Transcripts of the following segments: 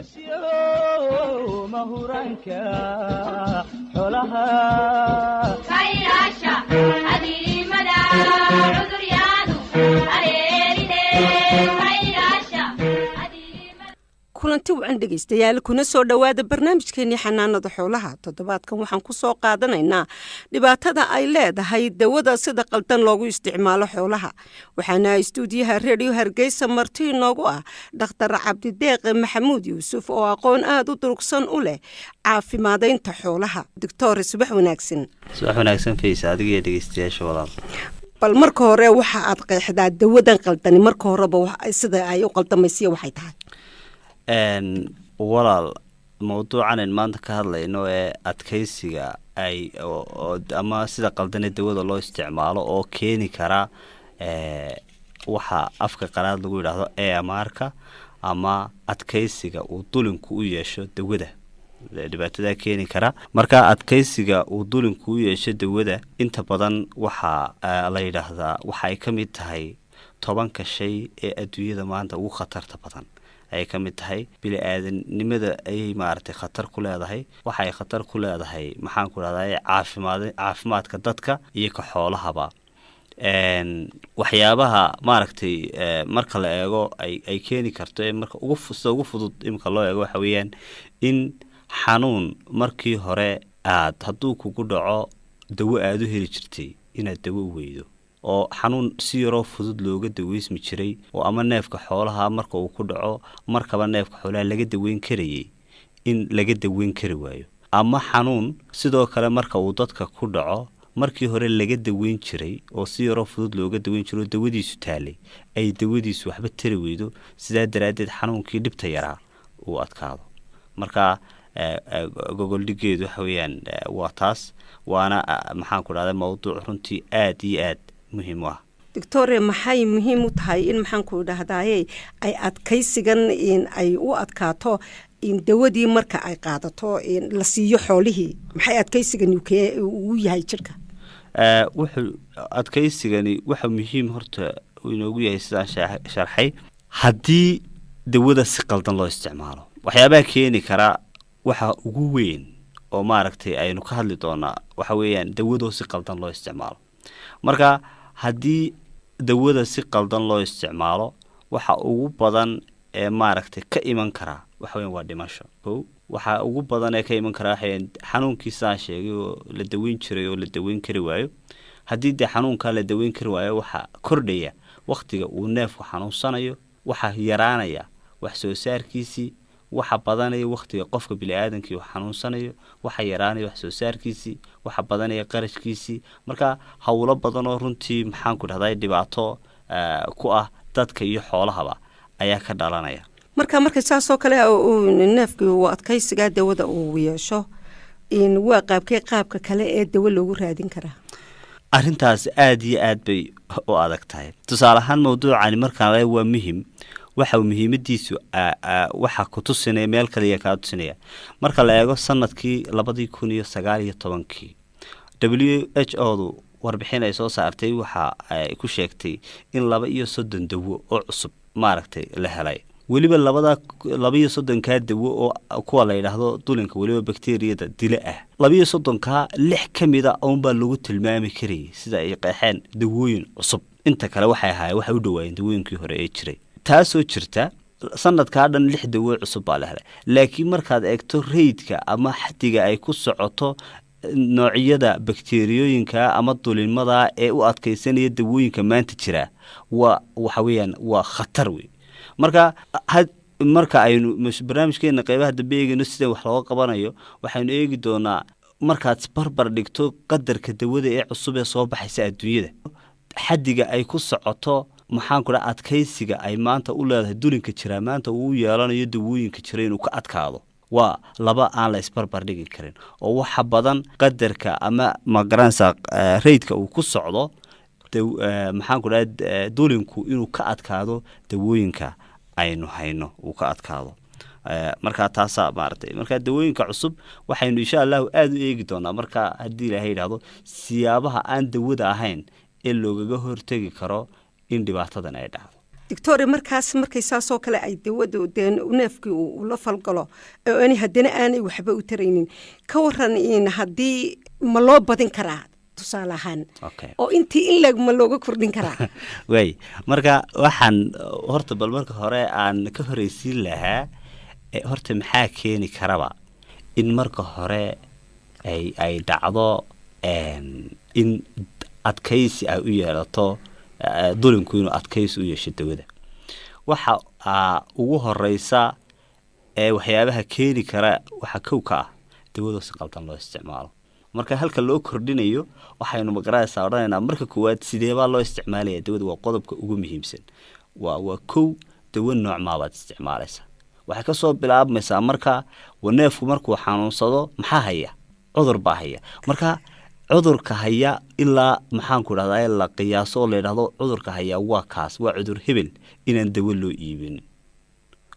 Nolosyo mahuraanka xolaha Kayraasha adiimada cuduryaadu hareerine kayraasha adiimada. Kulanti wacan, dhegeystayaal, kuna soo dhowaada barnaamijkeenii xanaanada xoolaha. Toddobaadkan waxaan ku soo qaadanaynaa dhibaatada ay leedahay dawada sida qaldan loogu isticmaalo xoolaha. Waxaana istuudiyaha Reediyo Hargeysa marti inoogu ah Dhakhtar Cabdideeqe Maxamuud Yuusuf oo aqoon aada u durugsan u leh caafimaadaynta xoolaha. Doctor, subax wanaagsan. Subax wanaagsan, Faysa, adiga iyo dhegeystayaasha, walaal. Bal marka hore waxa aad qeexdaa dawadan qaldani marka horeba sida ay u qaldamaysiya waxay tahay. Walaal, mawduucan maanta ka hadlayno ee adkeysiga ay ama sida qaldane dawada loo isticmaalo oo keeni kara waxa afka qalaad lagu yidhaahdo AMR-ka ama adkeysiga uu dulinku u yeesho dawada, dhibaatada keeni kara. Marka adkeysiga uu dulinku u yeesho dawada inta badan waxaa la yidhaahdaa waxa ay ka mid tahay 10-ka shay ee adduunyada maanta ugu khatarta badan ayay ka mid tahay. Bini-aadanimada ayay maaragtay khatar ku leedahay. Waxa ay khatar ku leedahay, maxaan ku dhahday, caafimaadka dadka iyo ka xoolahaba. Waxyaabaha maaragtay marka la eego ay keeni karto ee marka ugu sida ugu fudud imika loo eego waxa weeyaan in xanuun markii hore aad hadduu kugu dhaco dawo aada u heli jirtay inaad dawo u weydo, oo xanuun si yaroo fudud looga daweysmi jiray oo ama neefka xoolaha marka uu ku dhaco markaba neefka xoolaha laga daweyn karayay in laga daweyn kari waayo, ama xanuun sidoo kale marka uu dadka ku dhaco markii hore laga daweyn jiray oo si yaroo fudud looga daweyn jiray oo dawadiisu taalay ay dawadiisu waxba tari weydo, sidaa daraaddeed xanuunkii dhibta yaraa uu adkaado. Marka gogoldhigeedu waxa weeyaan waa taas, waana maxaan ku dhahda, mawduuc runtii aada iyo aad muhiim u ah. Doctor, maxay muhiim u tahay in, maxaan ku dhahdaye, ay adkaysigan in ay u adkaato in dawadii marka ay qaadato in la siiyo xoolihii? Maxay adkaysigan uu yahay jirka? Wuxuu adkaysigani waxa muhiim horta uu inoogu yahay sidaan sharxay, haddii dawada si qaldan loo isticmaalo waxyaabaha keeni kara waxa ugu weyn oo maaragtay aynu ka hadli doonaa waxa weeyaan dawadoo si qaldan loo isticmaalo. Marka haddii dawada si qaldan loo isticmaalo, waxa ugu badan ee maaragtay ka iman karaa waxa weyan waa dhimasho. Kow, waxa ugu badan ee ka iman karaa waxa weeyaan xanuunkii sidaan sheegay oo la daweyn jiray oo la daweyn kari waayo. Haddii dee xanuunkaa la daweyn kari waayo, waxaa kordhaya wakhtiga uu neefku xanuunsanayo, waxaa yaraanaya wax soo saarkiisii, waxa badanaya wakhtiga qofka bini-aadamkii uu xanuunsanayo, waxa yaraanaya wax soo saarkiisii, waxa badanaya qarashkiisii. Marka howlo badan oo runtii, maxaan ku dhahday, dhibaato ku ah dadka iyo xoolahaba ayaa ka dhalanaya. Marka saasoo kale uu neefkii uu adkaysigaa dawada uu yeesho, in waa qaabkee qaabka kale ee dawo loogu raadin karaa? Arrintaas aada iyo aad bay u adag tahay. Tusaale ahaan, mawduucani markaan le waa muhim, waxa uu muhiimadiisu waxa ku tusinaya meel kaliya kaa tusinaya. Marka la eego sanadkii 2019-kii, WHO du warbixin ay soo saartay waxa ay ku sheegtay in 32 dawo oo cusub maaragtay la helay. Weliba labada 32-kaa dawo oo kuwa la yidhaahdo dulinka, weliba bakteriyada dila ah, 32-kaa lix ka mida uunbaa lagu tilmaami karayay sida ay qeexeen dawooyin cusub. Inta kale waxay ahaayeen waxay u dhawaayeen dawooyinkii hore ee jiray. Taasoo jirta, sanadkaa dhan lix dawo cusub baa la helay, laakiin markaad eegto rate-ka ama xadiga ay ku socoto noocyada bakteriyooyinka ama dulimada ee u adkeysanaya dawooyinka maanta jira, waa waxa weeyaan waa khatar wey. Marka had marka aynu barnaamijkeena qeybaha dambe eegayno sida wax looga qabanayo, waxaynu eegi doonaa markaad barbar dhigto qadarka dawada ee cusub ee soo baxaysa adduunyada, xadiga ay ku socoto, maxaan ku dhaha, adkaysiga ay maanta u leedahay dulinka jiraa maanta uu u yeelanayo dawooyinka jira inuu ka adkaado, waa laba aan la isbarbar dhigi karin oo waxa badan qadarka ama magaranaysa rate-ka uu ku socdo maxaan ku dhaha, dulinku inuu ka adkaado dawooyinka aynu hayno uu ka adkaado. Marka taasaa maaragtay. Marka dawooyinka cusub waxaynu insha Allahu aada u eegi doonaa marka haddii Ilaahay yidhaahdo siyaabaha aan dawada ahayn ee loogaga hortegi karo in dhibaatadan ay dhacdo. Doctore, markaas markay saasoo kale ay dawadu dee neefkii uu la falgalo oo aanay haddana aanay waxba u taraynin, ka waran in haddii ma loo badin karaa tusaale ahaan oo intii in leeg ma looga kordhin karaa? Waay, marka waxaan horta bal marka hore aan ka horeysiin lahaa horta maxaa keeni karaba in marka hore ay dhacdo in adkaysi ay u yeelato dulinku, inuu adkaysi u yeesho dawada? Waxa ugu horeysa ee waxyaabaha keeni kara waxa kow ka ah dawado si qaldan loo isticmaalo. Marka halka loo kordhinayo waxaynu magaranaysaa odhanaynaa marka koowaad sideebaa loo isticmaalaya dawada? Waa qodobka ugu muhiimsan. Waa kow, dawo noocmaabaad isticmaalaysaa? Waxay kasoo bilaabmaysaa marka neefku markuu xanuunsado, maxaa haya? Cudur baa haya. Marka cudurka haya ilaa maxaanku dhahdaa la qiyaaso oo la yidhahdo cudurka haya waa kaas, waa cudur hebel, inaan dawo loo iibin.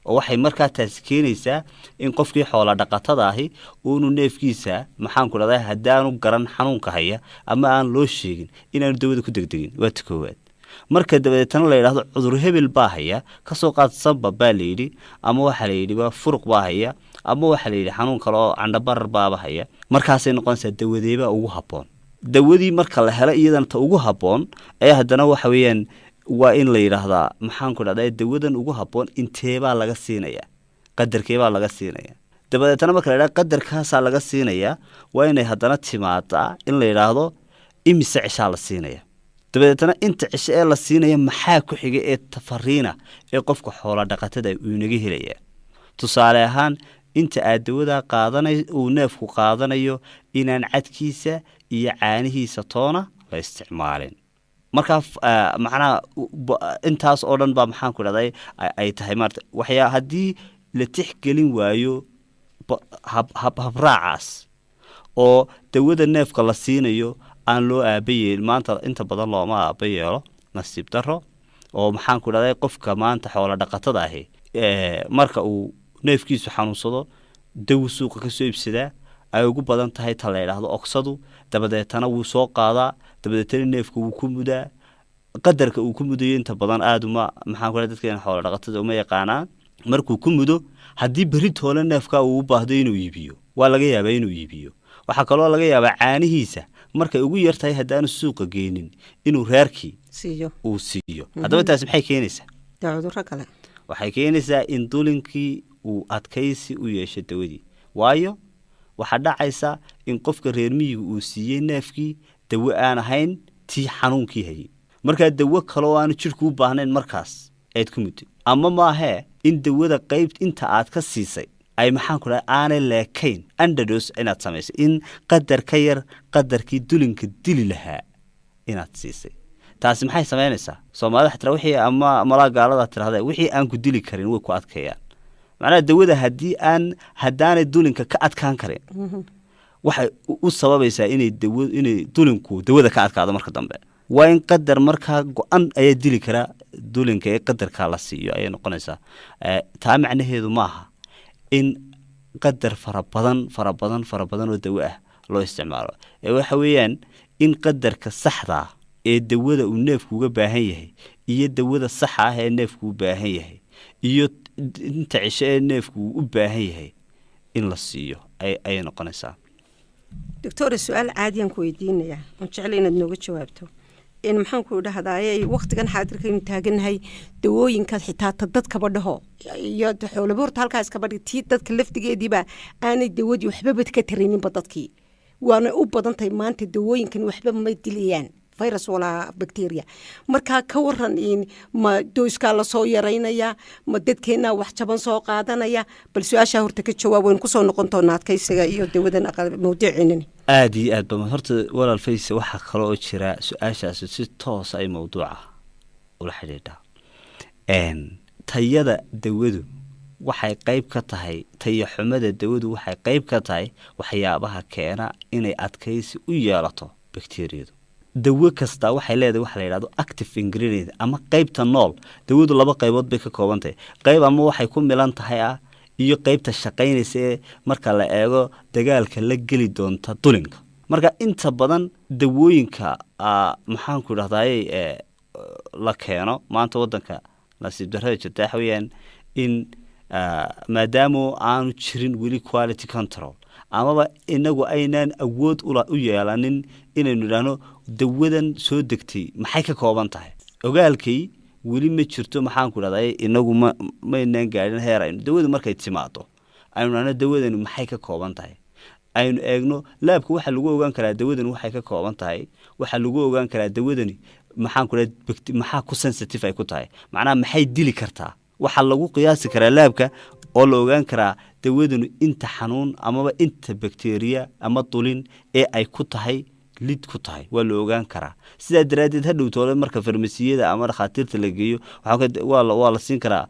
Oo waxay markaa taasi keenaysaa in qofkii xoola dhaqatada ahi uunu neefkiisa maxaanku dhahdaa haddaanu garan xanuunka haya ama aan loo sheegin inaanu dawada ku degdegin. Waa ta koowaad. Marka dabadeetana la yidhahdo cudur hebel baa haya, kasoo qaad samba baa la yidhi, ama waxaa la yidhi waa furuq baa haya, ama waxaa la yidhi xanuun kale oo candhabarar baaba haya, markaasay noqonaysaa dawadeebaa ugu habboon. Dawadii marka la helo iyadana ta ugu habboon ayaa haddana waxa weeyaan waa in la yidhaahdaa maxaanku dhahdaa dawadan ugu habboon inteebaa laga siinaya, qadarkeebaa laga siinaya. Dabadeetana marka la yidhahdo qadarkaasaa laga siinayaa, waa inay haddana timaadaa in la yidhaahdo imise cishaa la siinaya. Dabadeetana inta cisho ee la siinaya maxaa ku xiga ee tafariina ee qofka xoola dhaqatada uu inaga helaya? Tusaale ahaan, inta aad dawadaa qaadanay uu neefku qaadanayo inaan cadkiisa iyo caanihiisa toona la isticmaalin. Markaa macnaha intaas oo dhan baa maxaanku dhahday ay tahay maarata waxyaa haddii la tixgelin waayo habraacaas oo dawada neefka la siinayo aan loo aaba yeelin. Maanta inta badan looma aaba yeelo, nasiib daro, oo maxaanku dhahday qofka maanta xoola dhaqatada ahi marka uu neefkiisu xanuunsado dawu suuqa ka soo iibsadaa, ay ugu badan tahay ta la yidhaahdo oksadu. Dabadeetana wuu soo qaadaa, dabadeetana neefka wuu ku mudaa. Qadarka uu ku mudayo inta badan aada uma maxaan ku dadkeena xoola dhaqatada uma yaqaanaan. Markuu ku mudo, haddii berri toole neefka uu u baahdo inuu iibiyo, waa laga yaabaa inuu iibiyo. Waxaa kaloo laga yaabaa caanihiisa markay ugu yartahay haddaanu suuqa geenin inuu reerkii siiyo uu siiyo. Haddaba taasi maxay keenaysaa? Dee cudurro kale. Waxay keenaysaa in dulinkii uu adkaysi u yeesho dawadii, waayo waxaa dhacaysa in qofka reer miyiga uu siiyey neefkii dawo aan ahayn tii xanuunkii hayay. Markaa dawo kale oo aanu jidhku u baahnayn markaas aad ku mudday, ama maahee in dawada qayb inta aad ka siisay ay maxaan ku dhahay aanay leekayn, underdose inaad samaysay, in qadar ka yar qadarkii dulinka dili lahaa inaad siisay. Taasi maxay samaynaysaa? Soomaalida xataa wixii ama malaa gaalada tirahda wixii aan ku dili karin way ku adkeeyaan. Macnaha dawada haddii aan haddaanay dulinka ka adkaan karin, waxay u sababaysaa inay dawa inay dulinku dawada ka adkaado marka dambe. Waa in qadar markaa go-an ayaa dili karaa dulinka ee qadarkaa la siiyo ayay noqonaysaa. Taa macnaheedu maaha in qadar fara badan fara badan fara badan oo dawo ah loo isticmaalo, ee waxa weeyaan in qadarka saxda ah ee dawada uu neefku uga baahan yahay iyo dawada saxa ah ee neefku u baahan yahay iyo inta cisho ee neefku uu u baahan yahay in la siiyo ayay noqonaysaa. Doctore, su-aal caadiyaan ku weydiinayaa oon jeclay inaad nooga jawaabto. In maxaan ku dhahdaayey waqtigan xaadirkaynu taagannahay dawooyinkaas xitaa ta dadkaba dhaho iyo xoolaba horta halkaa iskaba dhig, tii dadka laftigeediiba aanay dawadii waxbaba ka tarayninba dadkii, waana u badan tahay maanta dawooyinkan waxba ma dilayaan virus walaa bacteria. Markaa ka waran in ma doyskaa lasoo yaraynaya, ma dadkeennaa wax jaban soo qaadanaya? Bal su-aashaa horta ka jawaab, waynu kusoo noqon doonaa adkaysiga iyo dawadan mawduuceenani. Aada iyo aad ba horta walaal Fayse, waxaa kale oo jira su-aashaasi si toos ay mawduuca ula xidhiidhaa. Tayada dawadu waxay qayb ka tahay, tayo xumada dawadu waxay qayb ka tahay waxyaabaha keena inay adkaysi u yeelato bakteriyadu. Dawo kasta waxay leedahay waxa la yidhahdo active ingredient ama qaybta nool. Dawadu laba qaybood bay ka kooban tahay: qayb ama waxay ku milan tahay ah iyo qaybta shaqaynaysa ee marka la eego dagaalka la geli doonta dulinka. Marka inta badan dawooyinka maxaanku idhahdaye la keeno maanta wadanka Nasiib darrada jirta waxa weeyaan in maadaama aanu jirin weli quality control, amaba inagu aynaan awood u yeelanin inaynu idhaahno dawadan soo degtay maxay ka kooban tahay. Ogaalkay weli ma jirto, maxaan ku idhahday, inagu ma maynaan gaadhin heer aynu dawadu markay timaado aynu idhahno dawadani maxay ka kooban tahay, aynu eegno laabka. Waxaa lagu ogaan karaa dawadani waxay ka kooban tahay, waxaa lagu ogaan karaa dawadani, maxaan ku dhahay, maxaa ku sensitive ay ku tahay, macnaha maxay dili kartaa. Waxaa lagu qiyaasi karaa laabka oo la ogaan karaa dawadanu inta xanuun amaba inta bakteriya ama dulin ee ay ku tahay, lid ku tahay, waa la ogaan karaa. Sidaa daraaddeed hadhow toole marka farmasiyada ama dhakhaatiirta la geeyo waa la siin karaa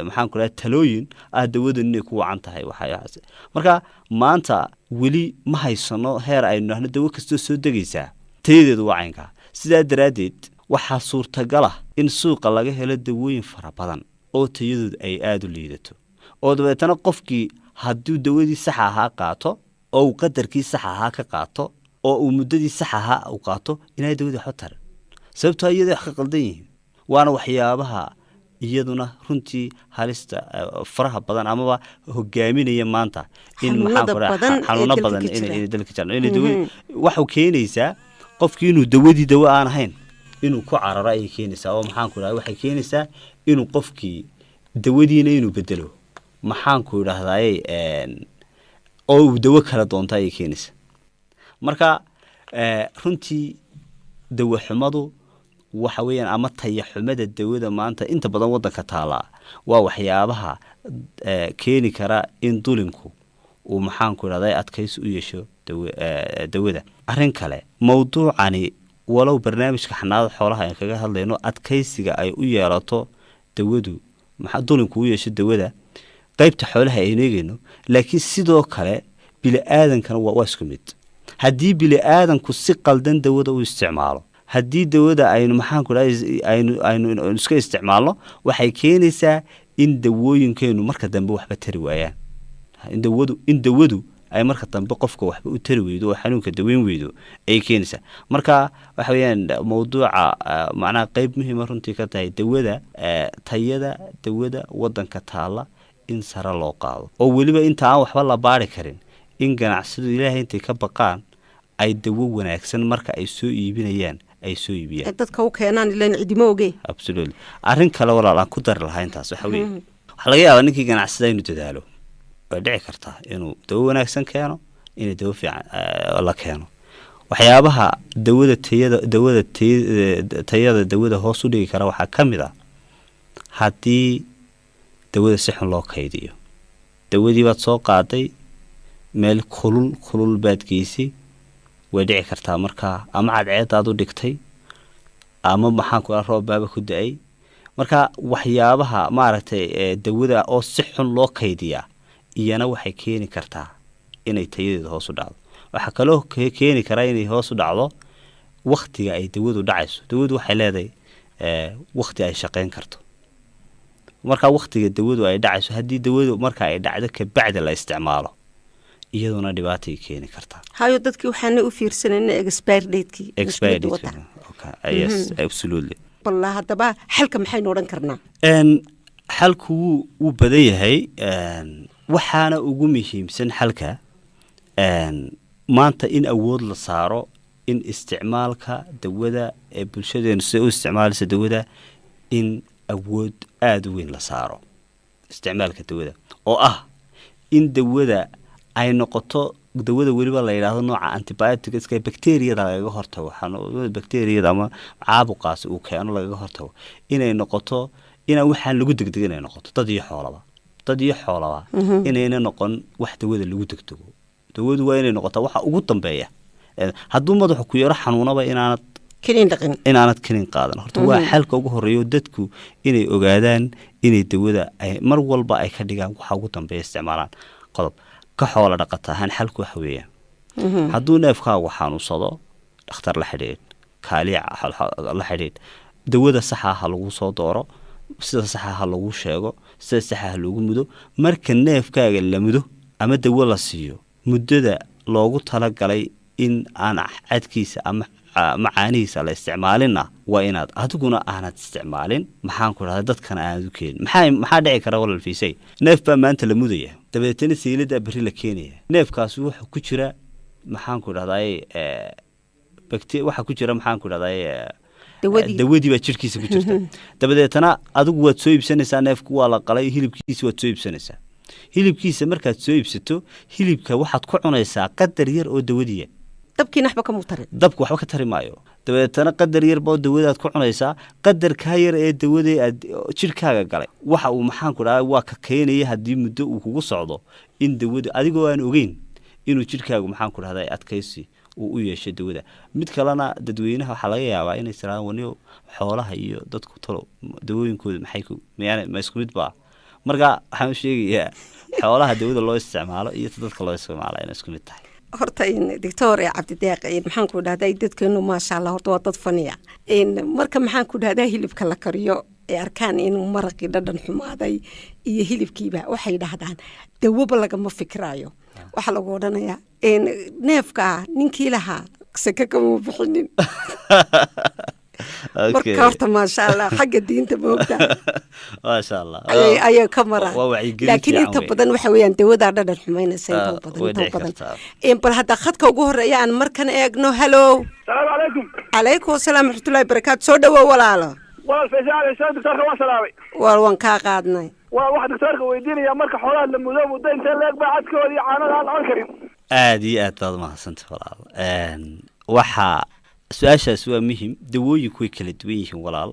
maxaan ku dhahay, talooyin ah dawadan inay ku wacan tahay waxaas. Marka maanta weli ma haysano heer aynu nahno dawo kastoo soo degaysaa tayadeedu waa caynkaa. Sidaa daraaddeed waxaa suurtagal ah in suuqa laga helo dawooyin fara badan oo tayadoodu ay aada u liidato, oo dabeetana qofkii hadduu dawadii saxa ahaa qaato oo uu qadarkii sax ahaa ka qaato oo uu muddadii sax ahaa uu qaato, inay dawadii waxba tarin, sababtoo iyada wax ka qaldan yihiin. Waana waxyaabaha iyaduna runtii halista faraha badan amaba hogaaminaya maanta in Xanuunada maxaan ku dhahay, badan ee xanuuno dalka badan ka jira. Inay dalka jiraan, inay dawadii waxuu keenaysaa qofkii inuu dawadii dawo aan ahayn inuu ku cararo ayay keenaysaa, oo maxaan ku dhahay, waxay keenaysaa inuu qofkii dawadiina inuu bedelo, maxaan ku idhahdaaye, oo uu dawo kala doonto ayay keenaysaa. Marka runtii dawo xumadu waxa weeyaan ama taya xumada dawada maanta inta badan wadanka taalaa waa waxyaabaha keeni kara in dulinku uu, maxaan ku idhahday, adkaysi u yeesho dawada. Arrin kale, mawduucani walow barnaamijka xanaanada xoolaha aan kaga hadlayno adkaysiga ay u yeelato dawadu, maxaa dulinku u yeesho dawada, qaybta xoolaha aynu eegayno, laakiin sidoo kale bini-aadankana waa isku mid. Haddii bini-aadanku si qaldan dawada u isticmaalo, haddii dawada aynu, maxaan ku dhahay, aynu iska isticmaalno, waxay keenaysaa in dawooyinkeenu marka dambe waxba tari waayaan, in dawadu ay marka dambe qofka waxba u tari weydo oo xanuunka daweyn weydo ayay keenaysaa. Marka waxa weeyaan mawduuca macnaha qeyb muhiima runtii ka tahay dawada, tayada dawada wadanka taalla in sare loo qaado, oo weliba inta aan waxba la baari karin in ganacsadu Ilaahay intay ka baqaan ay dawo wanaagsan marka ay soo iibinayaan ay soo iibiyaan ee dadka u keenaan, ilaan cidimo oge. Absolutely. Arrin kale walaal aan ku dari lahaa intaas waxa weeye, waxaa laga yaabaa ninkii ganacsada inuu dadaalo, way dhici kartaa inuu dawo wanaagsan keeno, inay dawo fiican la keeno. Waxyaabaha dawada tayada dawada tayada dawada hoos u dhigi kara waxaa ka mid ah haddii dawada si xun loo kaydiyo. Dawadii baad soo qaaday, meel kulul kulul baad geysay, way dhici kartaa markaa ama cadceedaad u dhigtay ama, maxaan ku roob baaba ku da-ay. Marka waxyaabaha maaragtay dawada oo si xun loo kaydiyaa iyana waxay keeni kartaa inay tayadeeda hoos u dhacdo. Waxaa kaloo keeni karaa inay hoos u dhacdo waktiga ay dawadu dhacayso. Dawadu waxay leedahay wakti ay shaqeyn karto. Marka waktiga dawadu ay dhacayso, haddii dawadu marka ay dhacdo kabacdi la isticmaalo, iyaduna dhibaatay keeni kartaa. Hayo, dadkii waxaana u fiirsanayna expire datekii. Expiry mushkiladda wata. Date. Okay. Yes, absolutely. Balla haddaba xalka maxaynu odhan karnaa? Xalku wuu badan yahay. Waxaana ugu muhiimsan xalka maanta in awood la saaro in isticmaalka dawada ee bulshadeenu sida u isticmaalaysa dawada, in awood aada u weyn la saaro isticmaalka dawada, oo ah in dawada ay noqoto dawada weliba la yidhaahdo nooca antibioticska bacteriyada lagaga hortago, xanuunada bacteriyada ama caabuqaasi uu keeno lagaga hortago, inay noqoto inaan waxaan lagu degdegin, inay noqoto dad iyo xoolaba inayna noqon wax dawada lagu degdego. Dawadu waa inay noqotaa waxa ugu dambeeya. Hadduu madaxu ku yaro xanuunaba inaanad kiniin dhaqin, inaanad kinin qaadan. Horta waa xalka ugu horeeyo, dadku inay ogaadaan inay dawada ay mar walba ay ka dhigaan waxa ugu dambeeya isticmaalaan. Qodob ka xoola dhaqata ahaan xalku waxa weeyaan, hadduu neefkaagu xanuunsado, dhakhtar la xidhiidh, kaaliya la xidhiidh, dawada saxa ha lagu soo dooro, sida saxa ha lagu sheego, sida saxa ha lagu mudo. Marka neefkaaga la mudo ama dawo la siiyo, muddada loogu talagalay in aan cadkiisa ama ama caanihiisa la isticmaalinna, waa inaad adiguna aanad isticmaalin, maxaan ku dhahda, dadkana aanad u keenin. Maxaa dhici kara, walal Fiisay? Neef baa maanta la mudaya, dabeetana sayladaa berri la keenaya. Neefkaasi wuxuu ku jira, maxaan ku dhahday, bakte waxaa ku jira, maxaan ku dhahday, Dawadii. Dawadii baa jirkiisa ku jirta. Dabadeetana adigu waad soo iibsanaysaa neefku, waa la qalay, hilibkiisa waad soo iibsanaysaa. Hilibkiisa markaad soo iibsato, hilibka waxaad ku cunaysaa qadar yar oo dawadiya. Dabkiina waxba kamuu tarin. Dabku waxba ka tari maayo. Dabeetana qadar yarba oo dawadaad ku cunaysaa, qadarkaa yar ee dawada aad jidhkaaga galay waxa uu, maxaan ku dhahay, waa ka keenaya haddii muddo uu kugu socdo in dawadu adigoo aan ogeyn inuu jidhkaagu, maxaan ku dhahday, adkaysi uu u yeesho dawada. Mid kalena, dadweynaha waxaa laga yaabaa inay tiraan, waniyo xoolaha iyo dadku talo dawooyinkooda maxay ku miyaana ma isku mid baa? Marka waxaan u sheegayaa xoolaha dawada loo isticmaalo iyo ta dadka loo isticmaalo inay isku mid tahay. Horta doctor Cabdideeq, maxaan ku dhahdaa, dadkeenu maasha Allah horta waa dad faniya. Marka, maxaan ku dhahdaa, hilibka la kariyo ee arkaan inuu maraqii dhadhan xumaaday iyo hilibkiiba, waxay dhahdaan dawoba lagama fikiraayo. Waxaa lagu odhanayaa neefka ninkii lahaa seke kama bixinin. Marka horta maasha Allah xagga diinta moogta Maasha Allah. Ayay ka maraan. Waa wacyigelin Laakiin fiican inta wey. badan waxa weeyaan dawadaa dhadhan xumaynaysa inta badan. Way Inta dhici badan. kartaa. Bal hadda khadka ugu horeeya aan markan eegno. Halo. Salaamu calaykum. Calaykum asalaam waraxmatullahi barakaatu. Soo dhawow, walaalo. Walaal Faysal Cali Sheekh, doctorka waan salaamay. Waan kaa qaadnay. Waa waxa doctorka weydiinaya, marka xoolaha la mudo, muddo intee leeg baa cadkooda iyo caanada aan la cuni karin? Aada iyo aad baad umahadsanta, walaal. Waxaa su-aashaas waa muhim. Dawooyinku way kala duwan yihiin, walaal.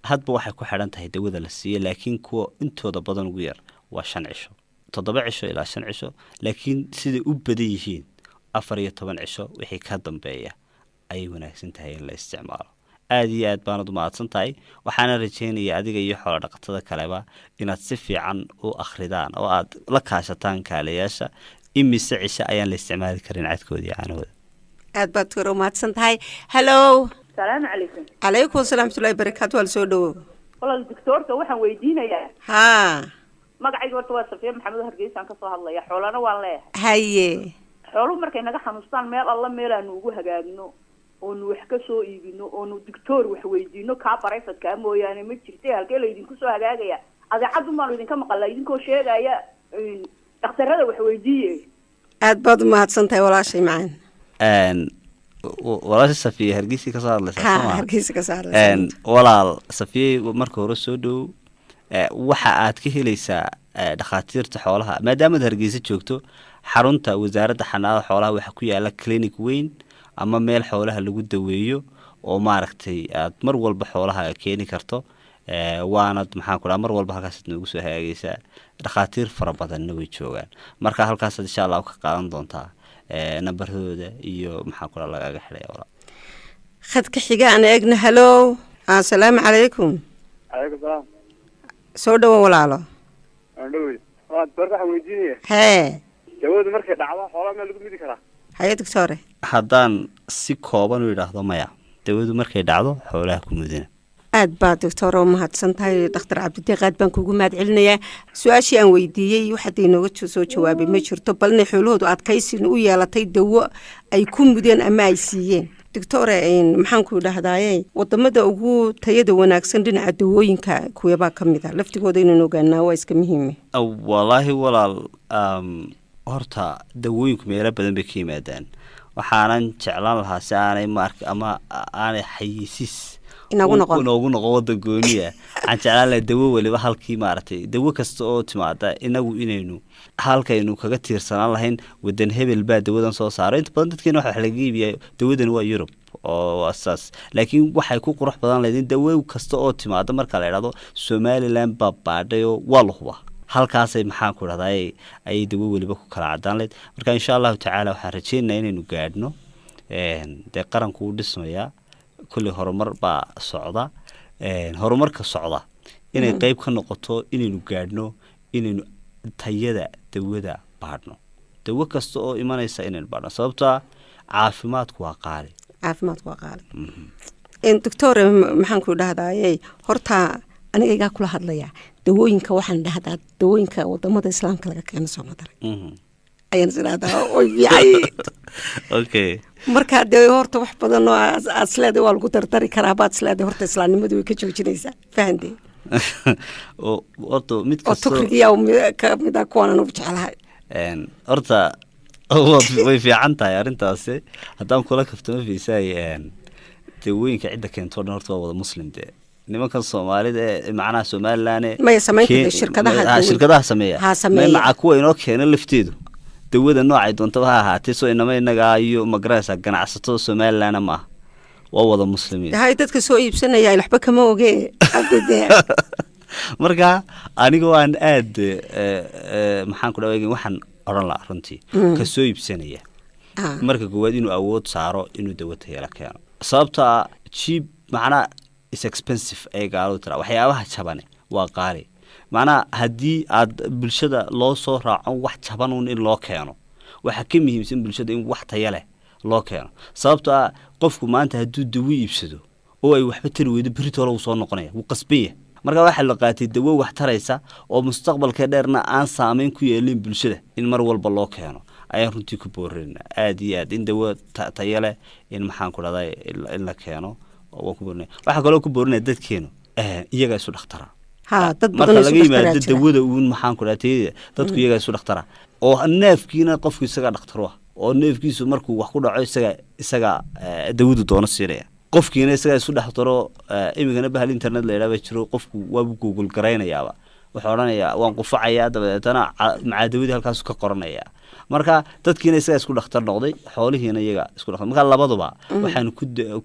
Hadba waxay ku xidhan tahay dawada la siiyo, laakiin kuwa intooda badan ugu yar waa 5 cisho, 7 cisho ilaa 5 cisho, laakiin siday u badan yihiin 14 cisho wixii ka dambeeya ayay wanaagsan tahay in la isticmaalo. Aada iyo aad baanad umahadsan tahay. Waxaana rajeynaya adiga iyo xoolo dhaqatada kaleba inaad si fiican u akhridaan oo aad la kaashataan kaalayaasha imise cisho ayaan la isticmaali karin cadkooda iyo caanahooda. Aad baad kor umahadsan tahay. Halo. Salaamu calaykum. Calaykum asalaam waraxmatullahi barakaatu. Waa lasoo dhawow. Walaal, doctoorka waxaan weydiinayaa, magacayga horta waa Safiya Maxamed, Hargeysaan kasoo hadlaya, xoolana waan leeyahay. Xooluhu markay naga xanuustaan, meel alla meelaanu ugu hagaagno oonu wax ka soo iibino oonu doctoor wax weydiino kaa barayfadkaa mooyaane ma jirte. Halkee laydinku soo hagaagaya? Adeecadun baanu idinka maqalaa idinkoo sheegaya dhakhtarada wax weydiiye. Aad baad umahadsan tahay, walaashay macaan. Walaasha Safiya Hargeysa kasoo hadlaysaa, Ha. soo ma? Hargeysa kasoo hadlaysaa. Walaal Safiye, marka hore soo dhow. Waxa aad ka helaysaa dhakhaatiirta xoolaha maadaamaad Hargeysa joogto. Xarunta Wasaaradda Xanaanada Xoolaha waxaa ku yaala clinic weyn ama meel xoolaha lagu daweeyo oo maaragtay aad mar walba xoolaha keeni karto. Waanad, maxaan ku dhaha, mar walba halkaasaad noogu soo hagaagaysaa. Dhakhaatiir fara badanna way joogaan. Marka halkaasaad insha Allah ka qaadan doontaa nambaradooda iyo, maxaan ku dhaha, lagaaga xidhaya, walaal. Khadka xiga aan eegno. Halo, asalaamu calaykum. Calaykum salaam. Soo dhawo, walaalo. Aan dhowey. Waa doctorka waxaan weydiinaya, dawadu markay dhacdo xoolaha meel lagu midi karaa? Haye, doctore. Haddaan si kooban u idhaahdo, maya, dawadu markay dhacdo xoolaha ku mudina. Aad baa doctor oo mahadsan tahay. Dhakhtar Cabdideeq, aad baan kugu mahad celinayaa. Su-aashii aan weydiiyey waxaad inooga soo jawaabay ma jirto, balna xoolahoodu adkaysin u yeelatay dawo ay ku mudeen ama ay siiyeen. Doctore, maxaan ku idhahdaaye, wadamada ugu tayada wanaagsan dhinaca dawooyinka kuwebaa ka mid a? Laftigooda inaan ogaanaa waa iska muhiime. Walaahi walaal, horta dawooyinku meelo badan bay ka yimaadaan. Waxaanan jeclaan lahaa si aanay maarka ama aanay xayeysiis Inoogu noqon. Inoogu noqon wadan gooniya, waxaan jeclaan lahaa dawo weliba halkii, maaragtay, dawo kasta oo timaada inagu inaynu halkaynu kaga tiirsanaan lahayn wadan hebel baa dawadan soo saaray. Inta badan dadkeena waxa wax laga iibiyaa dawadan waa Yurub oo waa saas, laakiin waxay ku qurux badan lahayd in dawo kasta oo timaada marka la idhahdo Somaliland baa baadhay oo waa la hubaa, halkaasay, maxaan ku dhahdaa, ayay dawo weliba ku kala cadaan lahayd. Marka insha Allahu tacaala waxaan rajeynayaa inaynu gaadhno. Dee qaranku wuu dhismayaa, kulley horumar baa socda. Horumarka socda inay qeyb ka noqoto inaynu gaadhno inaynu tayada dawada baadhno, dawo kasta oo imanaysa inaynu baadhno, sababtaa caafimaadku waa qaali. Caafimaadku waa qaali. Doctor, maxaan ku dhahdaaye, horta aniga igaa kula hadlayaa dawooyinka, waxaan dhahdaa dawooyinka wadamada Islaamka laga keeno soo madaray. Ayaan is idhahdaa way fiicay. Marka dee horta wax badan oo aad isleedahay waa lagu dardari karaa baad isleedahay, horta islaamnimadu way ka joojinaysaa, fahantee? Oo horta mid oo kastoo tukrigiyaa ka mid ah kuwaan anugu jeclahay. Horta way fiican tahay arrintaasi. Haddaan kula kaftamo, fiisaay, dawooyinka cidda keento o dhan horta waa wada Muslim. Dee nimankan Soomaalida ee macnaha Somaliland ee Maya, samaynta dee shirkadaha shirkadaha sameeya. Ha, sameeya. Maca kuwa inoo keena lafteedu dawada noocay doontaba ha ahaatee, soo inama inagaa iyo magaraysa ganacsatada Somalilandna maaha, waa wada Muslimiin. Hay, dadka soo iibsanaya waxba kama oge, Cabdi dee. Marka anigoo aan aad maxaan ku dhawa, waxaan odhan lahaa runtii ka soo iibsanaya marka koowaad inuu awood saaro inuu dawo tayala keeno, sababta ah cheap macnaa is expensive ay gaaladu tiraa, waxyaabaha jabane waa qaali. Macnaha haddii aad bulshada loo soo raaco wax jaban un in loo keeno, waxaa ka muhiimsan bulshada in wax taya leh loo keeno, sababto ah qofku maanta hadduu dawo iibsado oo ay waxba tari weydo, beritoole wuu soo noqonaya, wuu qasban yahay. Marka waxaa la qaatay dawo wax taraysa oo mustaqbalka dheerna aan saameyn ku yeelin bulshada in mar walba loo keeno ayaan runtii ku boorinaa aad iyo aad, in dawo tayo leh in maxaan ku dhahday in la keeno oo waan ku boorinaya. Waxaa kaloo ku boorinaya dadkeenu iyagaa isu dhakhtara. Ha, dad marka badan oo laga isu yimaado dhakhtaraa jira. Dawada uun maxaan ku dhaha tayada, dadku iyagaa isu dhakhtara oo neefkiina qofku isagaa dhakhtar u ah, oo neefkiisu markuu wax ku dhaco isagaa dawadu doono siinaya, qofkiina isagaa isu dhexdaro. Imikana bahal internet la yidhaha baa jiro, qofku waabu Google garaynayaaba, wuxuu odhanayaa waan qufacayaa, dabadeetana macaa dawadii halkaasu ka qoranaya. Marka dadkiina isagaa isku dhakhtar noqday, xoolihiina iyaga isku dhakhtar. Marka labaduba waxaanu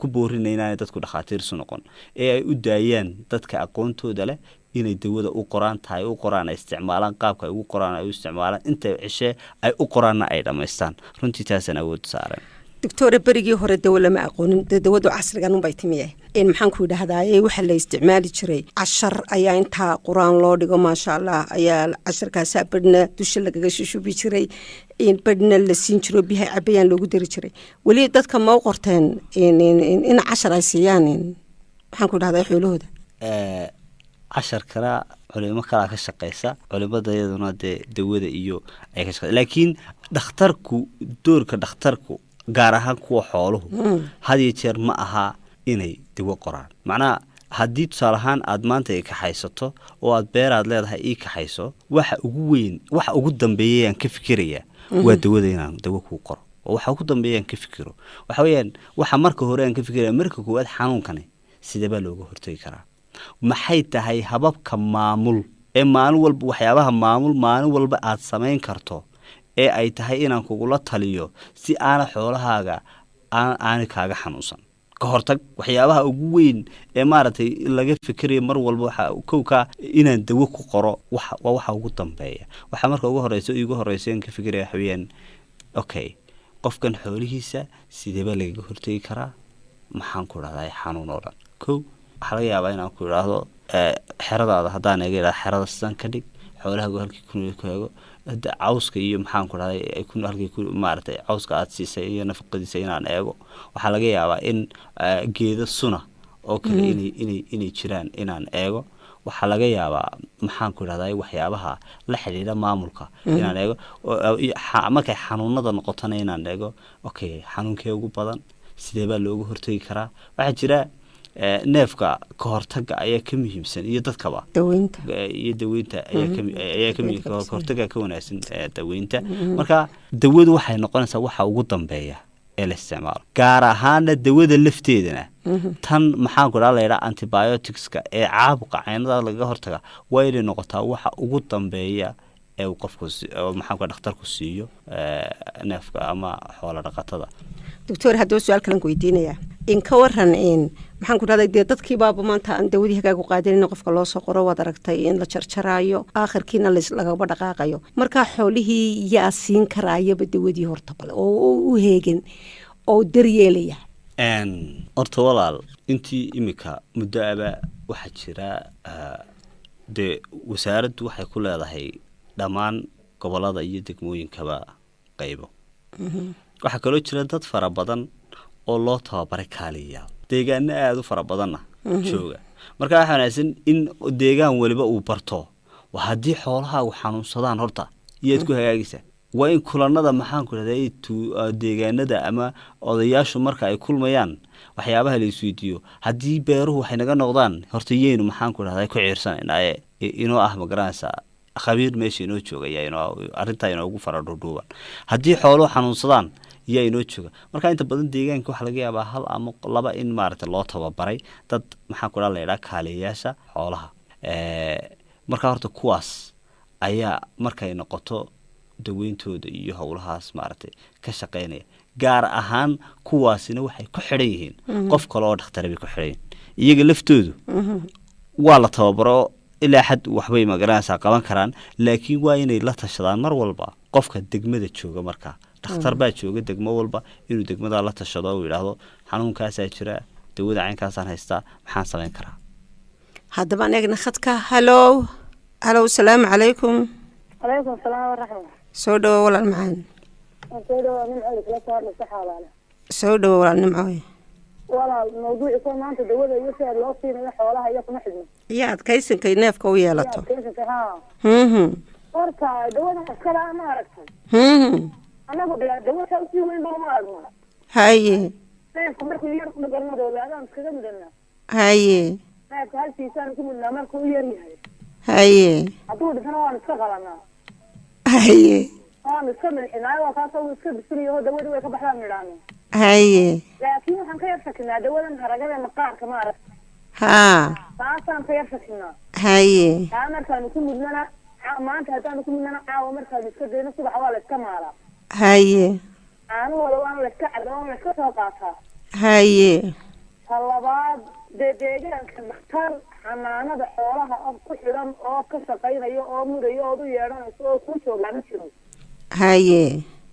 ku boorinay inaanay dadku dhakhaatiir isu noqon ee ay u daayaan dadka aqoontooda leh inay dawada u qoraan tahay, u qoraan ay isticmaalaan, qaabka ay ugu qoraan ay u isticmaalaan, intay cishee ay u qoraanna ay dhammaystaan. Runtii taasaan awood saaran. Doctore, berigii hore dawo lama aqoonin dee, dawadu casrigan unbay timiye. In maxaan ku yidhahdaaye, waxaa la isticmaali jiray cashar ayaa intaa Qur-aan loo dhigo, maasha Allah, ayaa casharkaasaa badhna dusha lagaga shushubi jiray, in badhna la siin jiro, biyaha cabayaan loogu dari jiray. Weli dadka ma u qorteen in cashar ay siiyaan in maxaan ku yidhahdaa xoolahooda? Casharkana culimo kalaa ka shaqeysa, culimada iyaduna dee dawada iyo ay ka shaqeysa, laakiin dhakhtarku, doorka dhakhtarku gaar ahaan kuwa xooluhu had iyo jeer ma aha inay dawo qoraan. Macnaha haddii tusaale ahaan aad maanta i kaxaysato oo aad beeraad leedahay ii kaxayso, waxa ugu weyn, waxa ugu dambeeya aan ka fikiraya waa dawada, inaan dawo kuu qoro oo waxa ugu dambeeya aan ka fikiro waxa weeyaan, waxa marka hore aan ka fikiraya marka koowaad xanuunkani sidee baa looga hortagi karaa, maxay tahay hababka maamul ee maalin walba, waxyaabaha maamul maalin walba aad samayn karto ee ay tahay inaan kugula taliyo si aana xoolahaaga aan aanay kaaga xanuunsan. Ka hortag waxyaabaha ugu weyn ee maaragtay laga fikirayo mar walba waxa kowka inaan dawo ku qoro waxa waa waxa ugu dambeeya. Waxa marka ugu horeysa igu horeysa in ka fikiraya waxa weeyaan, okay, qofkan xoolihiisa sidee baa lagaga hortegi karaa maxaan ku dhahdaa xanuun oo dhan? Kow, waxaa laga yaabaa inaan ku idhaahdo xeradaada haddaan eega idhahdo xerada sidan ka dhig, xoolahaagu halkii ku eego, hadda cawska iyo maxaan ku dhahday ay ku halkii ku maaragtay cawska aad siisay iyo nafaqadiisa inaan eego. Waxaa laga yaabaa in geedo suna oo kale inay jiraan inaan eego. Waxaa laga yaabaa maxaan ku idhahday waxyaabaha la xidhiidha maamulka inaan eego iyo markay xanuunada noqotona inaan eego, okay, xanuunkee ugu badan, sidee baa looga hortegi karaa? Waxaa jira neefka ka hortaga ayaa ka muhiimsan iyo dadkaba daweynta. Iyo daweynta ayaa ka muhiim, ka hortaga ka wanaagsan daweynta. Marka dawadu waxay noqonaysaa waxa ugu dambeeya ee la isticmaalo, gaar ahaana dawada lafteedana tan maxaan ku dhaha la yidhaha antibioticska ee caabuqa caynada lagaga hortaga waa inay noqotaa waxa ugu dambeeya ee uu qofku oo maxaan ku dhaha dhakhtarku siiyo neefka ama xoola dhaqatada. Doctor, haddaba su-aal kalan ku weydiinayaa. In ka waran in maxaan ku dhahday dee dadkii baaba maanta aan dawadii hagaagu qaadanin, qofka loo soo qoro waad aragtay in la jarjaraayo, aakhirkiina lagaba dhaqaaqayo. Marka xoolihii yaa siin karaayaba dawadii horta bale oo u heegan oo daryeelaya? Horta walaal, intii imika muddo aba waxaa jira dee wasaaraddu waxay ku leedahay dhammaan gobolada iyo degmooyinkaba qaybo. Waxaa kaloo jira dad fara badan oo loo tababaray kaaliyayaal deegaano aada u fara badanna jooga. Marka waxaa wanaagsan in deegaan waliba uu barto waa haddii xoolahaagu xanuunsadaan horta iyaad ku hagaagaysaa. Waa in kulanada, maxaan ku dhahday, deegaanada ama odayaashu marka ay kulmayaan, waxyaabaha la isweydiiyo: haddii beeruhu waxay naga noqdaan, horta yeynu, maxaan ku dhahday, ku ciirsanayna ee inoo ah, ma garanaysaa, khabiir meesha inoo jooga, yaa inoo arrintaa inoogu fara dhuudhuuban? Haddii xooluhu xanuunsadaan, yaa inoo jooga? Marka inta badan deegaanka waxaa laga yaabaa hal ama laba in maaragtay loo tababaray dad, maxaan ku dhaha, la yidhaha kaaliyayaasha xoolaha. Marka horta kuwaas ayaa markay noqoto daweyntooda iyo howlahaas maaragtay ka shaqeynaya. Gaar ahaan kuwaasina waxay ku xidhan yihiin qof kale oo dhakhtare bay ku xidhan yihiin. Iyaga laftoodu waa la tababaro, ilaa xad waxbay, magaranaysaa, qaban karaan, laakiin waa inay la tashadaan mar walba qofka degmada jooga. Markaa dhakhtar baa jooga degmo walba, inuu degmadaa la tashado, uu yidhaahdo: xanuunkaasaa jira, dawada caynkaasaan haystaa, maxaan samayn karaa? Haddaba aan eegna khadka. Halow, halow, salaamu calaykum. Calaykum salaam waraxma. Soo dhawo, walaal macaan. Waan soo dhawaa, Nimco kula soo hadlaysa Xaalaale. Soo dhawo, walaal Nimcoy. Walaal, mawduuci soo maanta dawada iyo sida loo siinayo xoolaha iyo kuma xidhno. Iyo adkaysinkay neefka u yeelato. Adkaysanka, haa. Horta dawada iskala ma aragtay? Anagu dee dawa saa usii weyn ba uma aragno. Neefku markuu yar magarmadoobe adaan iskaga mudanaa. Neefka halkiisaan ku mudnaa markuu u yar yahay. Hadduu dhintana waan iska qalanaa. Waan iska milxinaayo, waa kaasoo wuu iska bisiliyaho, dawadii way ka baxdaan nidhaano. Laakiin waxaan ka yar shakinaa dawadan haragada maqaarka, ma aragta? Taasaan ka yar shakinaa. Taa markaanu ku mudnana, maanta haddaanu ku mudnana, caawa markaanu iska dayno, subaxa waa la iska maalaa. Caanahooda waana la iska cabaa, waana la iska soo qaataa. Ta labaad, dee deegaanka dhakhtar xanaanada xoolaha oo ku xidhan oo ka shaqaynaya oo mudayo ood u yeedhanayso oo kuu joogaa ma jiro.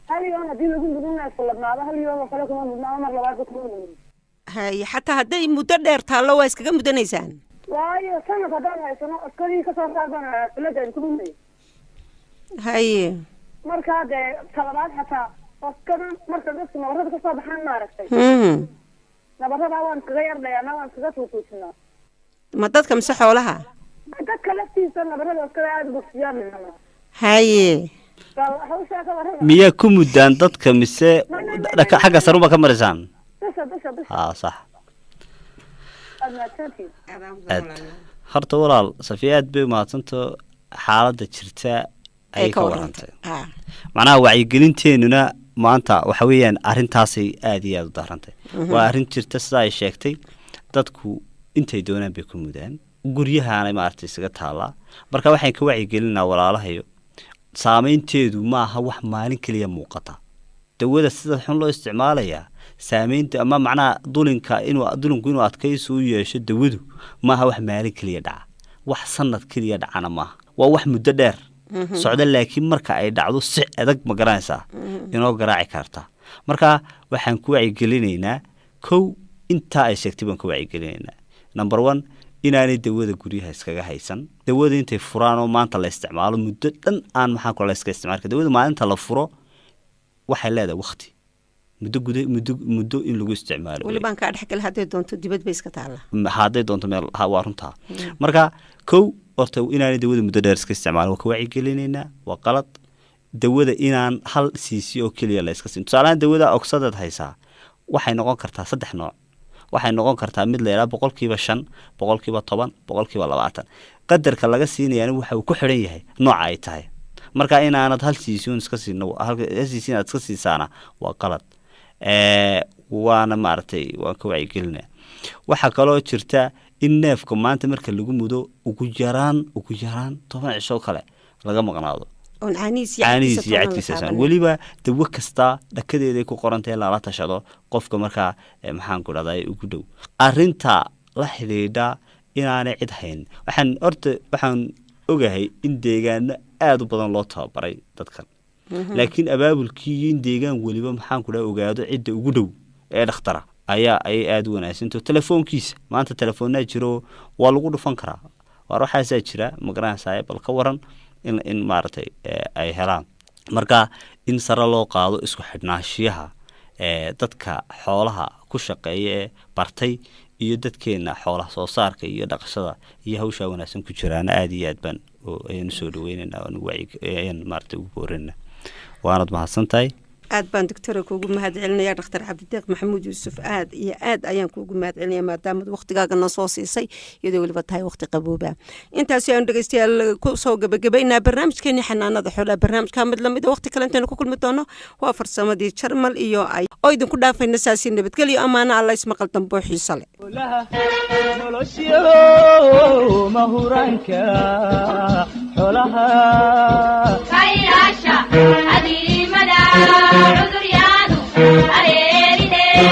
Hal yoon haddii lagu mudana sulabnaado, hal yoon oo kale kuma mudna ama mar labaadba kuma mudno. Haye, xataa hadday muddo dheer taallo waa iskaga mudanaysaan? Waayo, sanad haddaan haysano askadii kasoo saarbana cilada ku mudnay. Markaa dee talabaad, xataa oskadan marka dadku nabarada kasoo baxaan, maaragtay, nabaradaa waan iskaga yardhayaana, waan iskaga tuutuujinaa. Ma dadka mise xoolaha? Dadka laftiisa nabarada oskada aada bogsiyaan. Bal hawshaa ka warrama. Miyaa ku muddaan dadka mise dhaka xagga sarunba ka marisaan? Dusha, dusha, dusha. Haa, sax. Aad mahadsantihiin. Aad horta, walaal Safiya, aad bay umahadsanto. Xaaladda jirta ayay ka warantay. Macnaha wacyigelinteenuna maanta waxa weeyaan arrintaasay aada iyo aada u darantay. Waa arrin jirta sida ay sheegtay, dadku intay doonaan bay ku mudaan, guryahaanay maaragtay isaga taallaa. Marka waxaan ka wacyigelinaa walaalahayo, saameynteedu maaha wax maalin keliya muuqata. Dawada sida xun loo isticmaalayaa, saameynta ama macnaha dulinka, inuu dulinku inuu adkaysi u yeesho dawadu, maaha wax maalin keliya dhaca, wax sanad keliya dhacana maaha, waa wax muddo dheer socda. Laakiin marka ay dhacdo si adag, ma garanaysaa, inoo garaaci karta. Marka waxaan ku wacyigelinaynaa, kow, intaa ay sheegtay baan ku wacyigelinaynaa. Number one, inaanay dawada guryaha iskaga haysan. Dawada intay furaan oo maanta la isticmaalo, muddo dhan aan, maxaan kula, iska isticmaali. Dawada maalinta la furo waxay leedahay waqti, muddo guda, muddo in lagu isticmaalo. Welibaan kaa dhexgala, hadday doonto dibad bay iska taallaa. Hadday doonto meel ha, waa runtaa. Marka kow, horta inaanay dawada muddo dheer iska isticmaalin waa ka wacyigelinaynaa, waa qalad. Dawada inaan hal cc oo keliya la iska siin. Tusaalahaan dawada ogsadeed haysaa waxay noqon kartaa saddex nooc. Waxay noqon kartaa mid la yidhaha 5%, 10%, 20%. Qadarka laga siinayaana waxa uu ku xidhan yahay nooca ay tahay. Marka inaanad hal cc un iska siino, hal cc inaad iska siisaana waa qalad. Waana maaragtay waan ka wacyigelinaya. Waxaa kaloo jirta in neefka maanta marka lagu mudo, ugu yaraan 10 cisho kale laga maqnaado. Oon caanihiis iyo caanihiis iyo cadkiisa toona la cadkiisa taabanin. Weliba dawo kasta dhakadeeday ku qorantahay lala tashado qofka markaa maxaan ku dhahday, ugu dhow. Arrinta la xidhiidha inaanay cid hayn, waxaan horta waxaan ogahay in deegaano aada u badan loo tababaray dadkan, laakiin abaabulkii iyo in deegaan weliba, maxaan ku dhaha, ogaado cidda ugu dhow ee dhakhtara ayaa ayay aada u wanaagsanto. Telefoonkiisa maanta telefoonaa jiro, waa lagu dhufan karaa: waar waxaasaa jira, ma garanaysaa, bal ka waran in maaragtay ay helaan. Marka in sare loo qaado isku xidhnaanshiyaha dadka xoolaha ku shaqeeya ee bartay iyo dadkeena xoolaha soo saarka iyo dhaqashada iyo hawshaa wanaagsan ku jiraana, aada iyo aad baan ayaan usoo dhaweyneynaa, ayaan maaragtay ugu boorinaa. Waanad mahadsan tahay. Aad baan, doctora, kuugu mahad celinaya. Dhakhtar Cabdideeq Maxamuud Yuusuf, aad iyo aad ayaan kuugu mahad celinaya maadaamaad waqtigaaga noo soo siisay, iyadoo weliba tahay waqti qabooba. Intaasi aanu, dhegeystayaal, ku soo gabagabaynaa barnaamijkeeni xanaanada xoolaha. Barnaamijka mid lamida waqti kale intaynu ku kulmi doono, waa farsamadii Jarmal iyo ay oo idinku dhaafayna saasi nabadgelyo, amaana Alla, ismaqal dambo xiiso leh. Nolosyo mahuraanka xoolaha. Ka ilaasha.